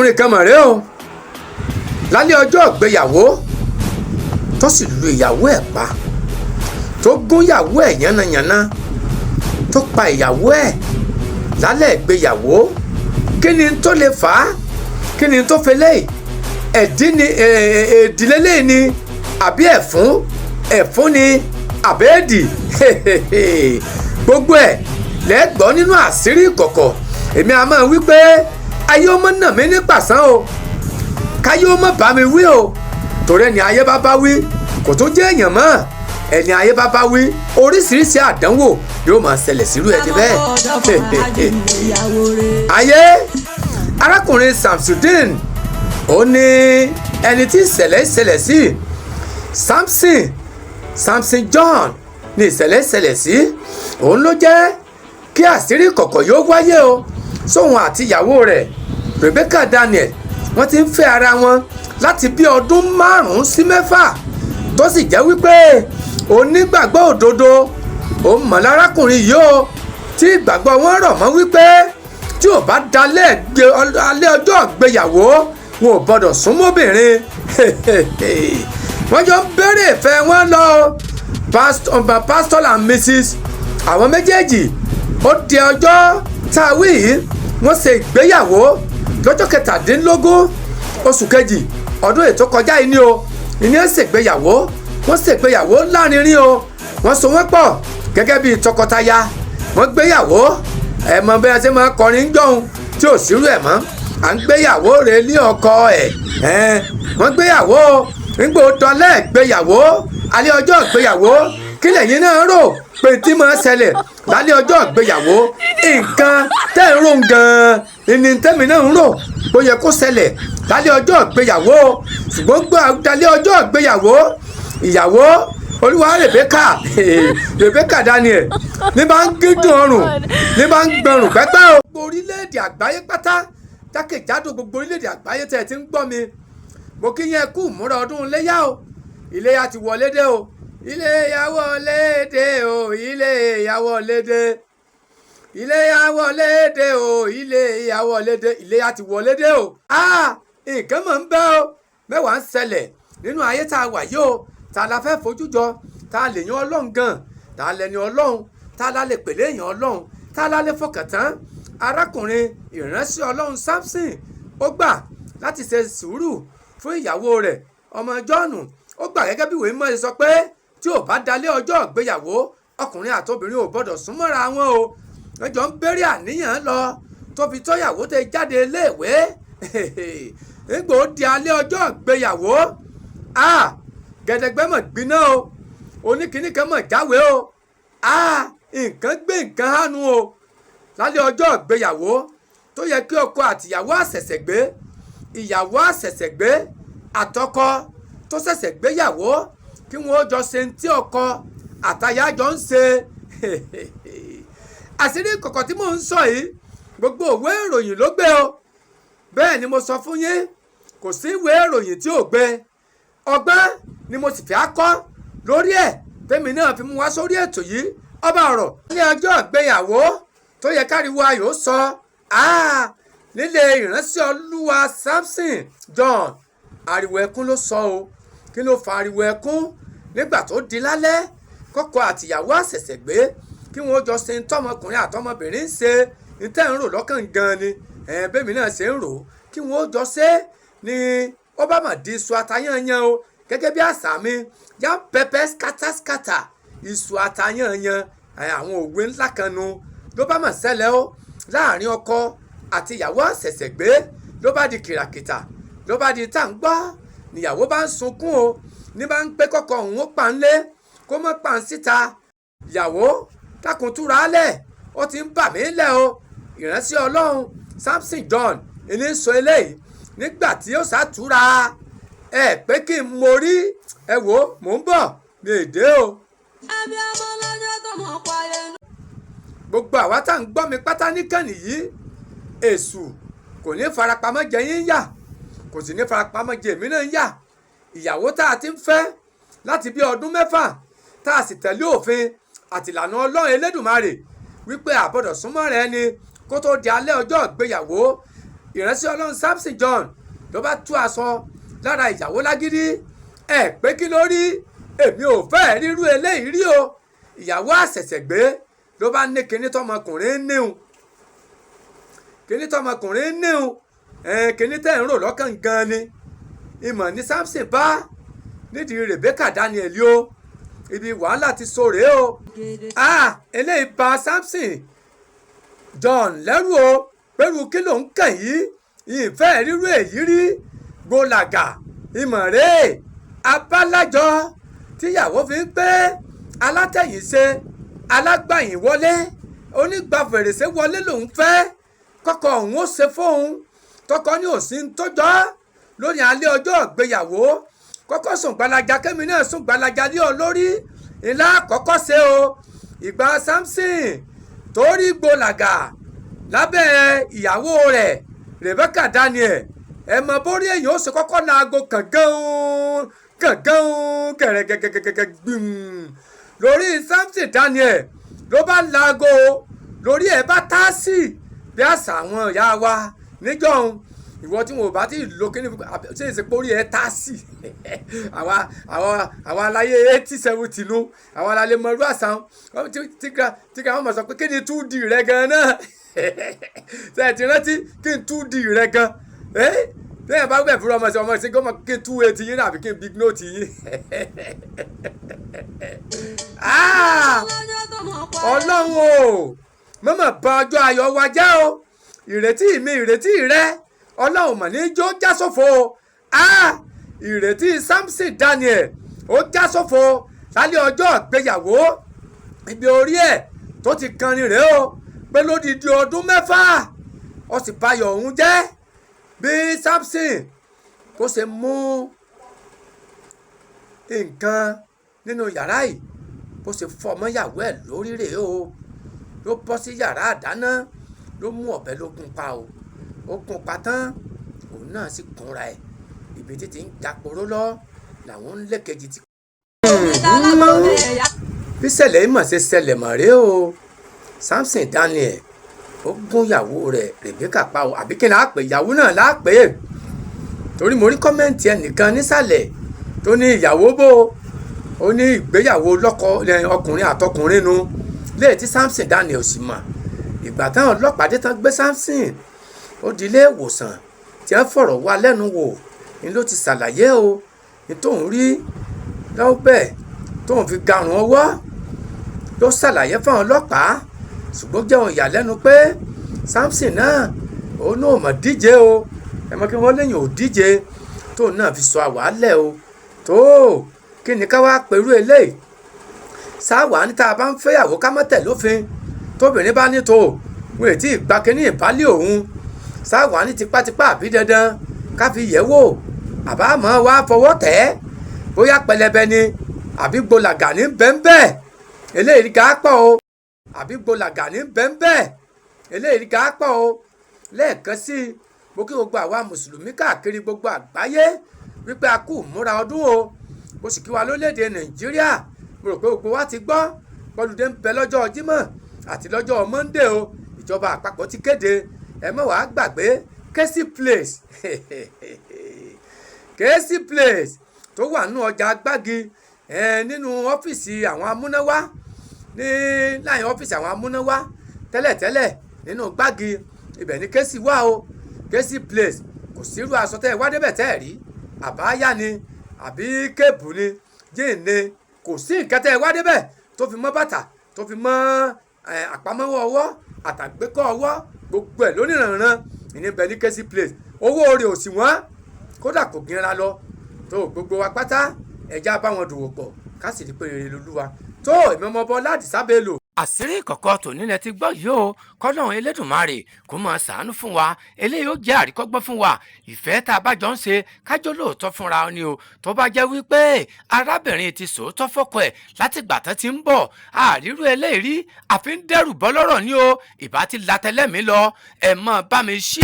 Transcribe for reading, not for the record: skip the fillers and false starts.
Arákùnrin kan mọ̀ rẹ́ o, lálẹ́ ọjọ́ ìgbéyàwó tó sì lu ìyàwó ẹ̀ pa, tó gún ìyàwó ẹ̀ yánnayànna, tó pa ìyàwó ẹ̀ lálẹ́ ìgbéyàwó. Kí ni tó lè fà á? Kí ni tó fi léyìí? Ẹ̀dín ni, èdìlélẹ́yìn ni, àbí ẹ̀fún ẹ̀fún ni, àbẹ́ẹ̀dì? Gbogbo ẹ̀ lẹ́gbọ́n nínú àṣírí ìkọ̀kọ̀. Èmi a máa wí pé ayé ọmọ náà mi ní pàṣán o, káyé ọmọ bá mi wí o, torí ẹni ayé bá bá wí kò tún jẹ́ èèyàn mọ́. Ẹni ayé bá bá wí, oríṣiríṣi àdánwò yóò máa ṣẹlẹ̀ sírú ẹni bẹ́ẹ̀. Ayé arákùnrin Samsudeen, ó ní ẹni tí ìṣẹ̀lẹ̀ ṣẹlẹ̀ sí, Samson John ní ìṣẹ̀lẹ̀ ṣẹlẹ̀ sí. Òun ló jẹ́ kí àṣírí kọ̀kọ̀ yóò wáyé o. Sóun àti ìyàwó rẹ̀ Rebecca Daniel, wọ́n ti ń fẹ́ ara wọn láti bí ọdún 5 sí 6, tó sì jẹ́ wípé onígbàgbọ́ òdodo òun mọ̀ lárákùnrin yìí o, tí ìgbàgbọ́ wọn rọ̀ mọ́ wípé tí ò bá dalẹ̀ alẹ́ ọjọ́ ìgbéyàwó, wọn ò gbọ́dọ̀ súnmọ́bìnrin. Wọ́n jọ ń béèrè ìfẹ́ wọn lọ, pastor and mrs, àwọn méjèèjì. Ó di ọjọ́ tá a wí yìí, wọ́n ṣe ìgbéyàwó lọ́jọ́ 17 oṣù kejì ọdún ètò kọjá yìí ni o. Ìní ẹ̀ ṣègbéyàwó, wọ́n ṣègbéyàwó lárinrin o. Wọ́n so wọ́n pọ̀ gẹ́gẹ́ bíi tọkọtaya, wọ́n gbéyàwó. Ẹ̀ mọ bí a ṣe máa kọrin jọ̀hún tí ò sírú ẹ̀ mọ́, à ń gbéyàwó rẹ̀ ní ọkọ ẹ̀ ẹ̀. Wọ́n gbéyàwó. Nígbà ó dọ̀lẹ́ gbéyàwó, alẹ́ ọjọ́ ìgbéyàwó, kí lẹ̀yin náà rò pé tí máa ṣẹlẹ̀ lálẹ́ ọjọ́ ìgbéyàwó? Nǹkan tẹ́ ń rò gan-an ní tẹ́mi náà ń rò ó yẹ kó ṣẹlẹ̀ lálẹ́ ọjọ́ ìgbéyàwó. Ṣùgbọ́n gbọ́, lálẹ́ ọjọ́ ìgbéyàwó, ìyàwó olúwa Rebecca Daniel ní bá ń gídùn ọrùn, ní bá ń gbọrùn pẹ́pẹ́ o. Gbogbo orílẹ̀-èdè àgbáyé pátá, jákèjádò gbogbo orílẹ̀-èdè àgbáyé tẹ́ ẹ ti ń gbọ́ mi, mo kí yẹn kú múra ọdún iléyà o. Iléyà ti wọlé dé o, iléyà wọlé dé o, iléyà wọlé dé, iléyà wọlé dé o, iléyà wọlé dé, iléyà ti wọlé dé o. Ah, nǹkan mọ̀ ń bẹ́ o, mẹ́wàá ń ṣẹlẹ̀ nínú ayé tá a wà yìí o. Ta la fẹ́ fojú jọ? Ta lè yan Ọlọ́run gan? Ta lẹni Ọlọ́run? Ta la lè pèlè èèyàn Ọlọ́run? Ta la lè fọkàn tán? Arákùnrin ìránṣẹ́ Ọlọ́run Samson, ó gbà láti ṣe sùúrù fún ìyàwó rẹ̀, ọmọ John. Ó gbà gẹ́gẹ́ bí ìwé mímọ́ ṣe sọ pé tí ò bá dalẹ̀ ọjọ́ ìgbéyàwó, ọkùnrin àtobìnrin ò gbọ́dọ̀ súnmọ́ra wọn o. Wọ́n jọ ń bẹ̀rẹ̀ àníyàn lọ tó fi tọ́yàwó tẹ jáde iléèwé. Nígbà ó di alẹ́ ọjọ́ ìgbéyàwó, ah, gẹ̀dẹ̀gbẹ́ mọ̀ gbiná o, oníkìíní kan mọ̀ jáwé o. Ah, nǹkan gbé nǹkan hánu o. Lálẹ́ ọjọ́ ìgbéyàwó tó yẹ kí ọkọ àtìyàwó àṣẹ̀ṣẹ̀ gbé, ìyàwó àṣẹ̀ṣẹ̀ gbé àtọkọ tó ṣẹ̀ṣẹ̀ gbéyàwó, kí wọ́n jọ ṣe tí ọkọ àtaya jọ ń ṣe. Àṣírí kọ̀kọ̀ tí mò ń sọ yìí, gbogbo òwe ìròyìn ló gbé o. Bẹ́ẹ̀ ni mo sọ fún yín, kò sí ìwé ìròyìn tí ò gbé. Ọgbọ́n ni mo sì fẹ́ kọ́ lórí ẹ̀ tẹ́mi náà fi mú wá sórí ètò yìí. Ọba ọ̀rọ̀ ní ọjọ́ ìgbéyàwó tó yẹ káriwo ayò sọ nílé ìránṣẹ́ Olúwa Samson John, ariwo ẹkún ló sọ o. Kí ló fa ariwo ẹkún? Nígbà tó di lálẹ́, kọ́kọ́ àtìyàwó àṣẹ̀ṣẹ̀ gbé, kí wọ́n jọ ṣe ń tọmọkùnrin àtọmọbìnrin ń ṣe, ní tẹ́ ń rò lọ́kàn gan ni bẹ́ẹ̀ mi náà ṣe ń rò kí wọ́n jọ ṣe ni, ó bá mà di iṣu atayanyan o. Gẹ́gẹ́ bí àṣà mi, yam pepper scatter scatter, iṣu atayanyan, àwọn òwe ńlá kan nu ló bá mà ṣẹlẹ̀ o láàrin ọkọ àti ìyàwó àṣẹ̀ṣẹ̀ gbé. Ló bá di kìràkìtà, ló bá di tá à ń gbọ́, níyàwó bá ń sunkún o, ní bá ń pé kọ́kọ́ òun ó pa ń lé, kó mọ́ pa ń síta. "Ìyàwó, dákun, túra lẹ̀, ó ti ń bà mí lẹ̀ o." Ìránṣẹ́ Ọlọ́run Samson John ìní sọ eléyìí. Nígbà tí ó ṣàtúra ẹ pé kí n mórí ẹ wò, mò ń bọ̀ ní èdè o. Abiyamọ lọ́jọ́ tó mọ̀ páyé. Gbogbo àwa tá à ń gbọ́ mi pátá níkànnì yìí, èṣù kò ní farapamọ́ jẹ yín yà, kò sì ní farapamọ́ jẹ èmi náà yà. Ìyàwó tá a ti ń fẹ́ láti bí ọdún 6, tá a sì tẹ̀lé òfin àtìlànà Ọlọ́run Elédùmarè wípé àbọ̀dọ̀ súnmọ́ rẹ ni kó tó di alẹ́ ọjọ́ ìgbéyàwó. Ìránṣẹ́ Ọlọ́run Samson John ló bá tú aṣọ lára ìyàwó lágídí. Ẹ pé kí ló rí? Èmi ò fẹ́ rírú eléyìí rí o. Ìyàwó àṣẹ̀ṣẹ̀gbé ló bá ní kinní tọmọkùnrin níhun, kinní tọmọkùnrin níhun, kinní tẹ̀ ń rò lọ́kàn gan ni. Ìmọ̀ ní Samson bá nídìí Rebecca Daniel o. Ibi wàhálà ti so rèé o. Ah, eléyìí bà Samson John lẹ́rù o, pẹ̀lú kí ló ń kàn yìí? Ìfẹ́ rírú èyí rí. Gbọ́làgà ìmọ̀ rèé, abálájọ tíyàwó fi ń pé alátẹ̀yìnṣe alágbàyìn wọlé, onígbà fèrèsé wọlé lòún fẹ́ kọ́kọ́ òun ó ṣe fóun. Tọkọ ní òsín tọjọ́ lórí alẹ́ ọjọ́ ìgbéyàwó, kọ́kọ́ sùn gbalaja, kémi náà sùn gbalaja lé ọ lórí ńlá kọ́kọ́ ṣe o. Ìgbà Samson torí gbọ́làgà lábẹ́ ìyàwó rẹ̀ Rebecca Daniel, ẹ mọ bórí èyàn ó ṣe kọ́kọ́ laago kàngán kàngán gẹ̀rẹ́gẹ̀gẹ̀gẹ̀ gbìm lórí Samson Daniel ló bá laago, lórí ẹ̀ bá táàsì bí àṣà àwọn ìyá wa níjọ́un. Ìwọ tí wọn ò bá tí ì lo kíní ṣé ìsìnkú orí ẹ̀ táàsì. Àwa aláyé 80-70 nu, àwa aláyé mọ̀rú àṣà tí wọn mọ̀ sọ pé kí ni 2D rẹ gan náà ṣe é ti rántí kí n 2D rẹ gan tẹ́yìn bá gbẹ̀ fúnra ọmọ sí ọmọ sí kí n 280 yín àbí kí n big note yín. Ọlọ́run o, mọ̀mọ́ bà ọjọ́ ayọ̀ wa jẹ́ o. Ìrètí mi, ìrètí rẹ, Ọlọ́run mọ̀ ní jó já sófo. Ìrètí Samson Daniel ó já sófo lálẹ́ ọjọ́ ìgbéyàwó. Ibi orí ẹ̀ tó ti kanrin rèé o, pé lódidi ọdún 6 ó sì bayọ̀ òun jẹ́. Bí Samson kó ṣe mú nǹkan nínú yàrá yìí, bó ṣe fọ́ ọmọyàwó ẹ̀ lórí rèé o. Ló bọ́ sí yàrá àdáná, ló mú ọ̀bẹ, ló gún pa o. Ó gún pa tán, òun náà sì gúnra ẹ̀. Ibi títí ń japoró lọ làwọn ń lékejì ti. Bí ṣẹlẹ̀ yìí mọ̀ ṣe ṣẹlẹ̀ mọ̀ rèé o. Samson Daniel ó gún ìyàwó rẹ̀ Rebecca pa o, àbí kí ni a pè ìyàwó náà lápè? Torí mo rí comment ẹnìkan nísàlẹ̀ tó ní ìyàwó bò ó ní ìgbéyàwó lọ́kọ ọkùnrin àtọkùnrin nu léè tí Samson Daniel sì mọ̀. Ìgbà táwọn ọlọ́pàá dé tán gbé Samson, ó di ilé ìwòsàn tí wọ́n fọ̀rọ̀ wá lẹ́nu wò ni ló ti ṣàlàyé o ní tóun rí lọ́wọ́ bẹ́ẹ̀ tóun fi garùn ọwọ́ ló ṣàlàyé fáwọn ọlọ́pàá. Ṣùgbọ́n jẹ́ ohun ìyàlẹ́nu pé Samson náà òun náà mọ̀ díje o. Ẹ mọ̀ kí wọ́n léyìn ò díje tóun náà fi sọ àwálẹ̀ o. Tó kí ni ká wá pẹ̀lú eléyìí sáwà ní tá a bá ń fẹ́yàwó ká má tẹ̀ lófin? Tóbìnrin bá ní tó wọn ètí ìgbà kínní ìbálẹ̀ òun, sáwà ní tipátipá àbí dandan ká fi yẹ̀ wò, àbá mọ́ wá fọwọ́ tẹ̀ ẹ́ bóyá pẹlẹbẹ ni àbí gbolàgà ní bẹ́ńbẹ́ eléyìí gà á pọ̀ o, àbí gbolàgà ní bẹ́ńbẹ́ eléyìí gà á pọ̀ o. Lẹ́ẹ̀kan sí i, mo kí gbogbo àwa mùsùlùmí káàkiri gbogbo àgbáyé wípé a kú múra ọdún o. Mo sì kí wa lórílẹ̀‐èdè Nàìjíríà. Mo rò pé gbogbo wa ti gbọ́ pọ́lùdé ń bẹ lọ́jọ́ Jímọ̀ àti lọ́jọ́ Monday o. Ìjọba àpapọ̀ ti kéde. Ẹ má wàá gbàgbé Kẹ́sì Place, Kẹ́sì Place tó wà nínú ọjà Gbági, nínú ọ́fíìsì àwọn amúnáwá, ní láyìn ọ́fíìsì àwọn amúnáwá tẹ́lẹ̀tẹ́lẹ̀ nínú Gbági, ibẹ̀ ní Kẹ́sì wà o. Kẹ́sì Place, kò sírú aṣọ tẹ́ ẹ wá débẹ̀ tẹ́ ẹ rí, àbáyá ni àbí kébù ni, jíìn ni, kò sí nǹkan tẹ́ ẹ wá débẹ̀ tó fi mọ́ bàtà, tó fi mọ́ àpamọ́wọ́ ọwọ́ àtàgbékọ́ ọwọ́, gbogbo ẹ̀ lóníranran ìní bẹ̀ ní Kẹ́sì Place. Owó rẹ̀ ò sì wọ́n, kódà kò gínra lọ. Tó gbogbo wa pátá, ẹja bá wọn dòwò pọ̀ ká sì rí pé rere lolúwa. Tó èmi ọmọ bọ́ láti sábẹ́ lò. Àṣírí ìkọ̀kọ̀ tòní lẹ ti gbọ́ yìí o. Kọ́lọ́run Elédùnmarè kó máa ṣàánú fún wa. Eléyìí ó jẹ́ àríkọ́gbọ́n fún wa. Ìfẹ́ tá a bá jọ ń ṣe, kájọ́ lóòótọ́ fúnra ni o. Tó bá jẹ́ wípé arábìnrin ti sòótọ́ fọ́kọ ẹ̀ látìgbà tán ti ń bọ̀, àrírú eléyìí rí, àfi ń dẹ́rù bọ́ lọ́rọ̀ ni o. Ìbá ti latẹ́lẹ́mí lọ. Ẹ̀ mọ́ bá mi ṣí.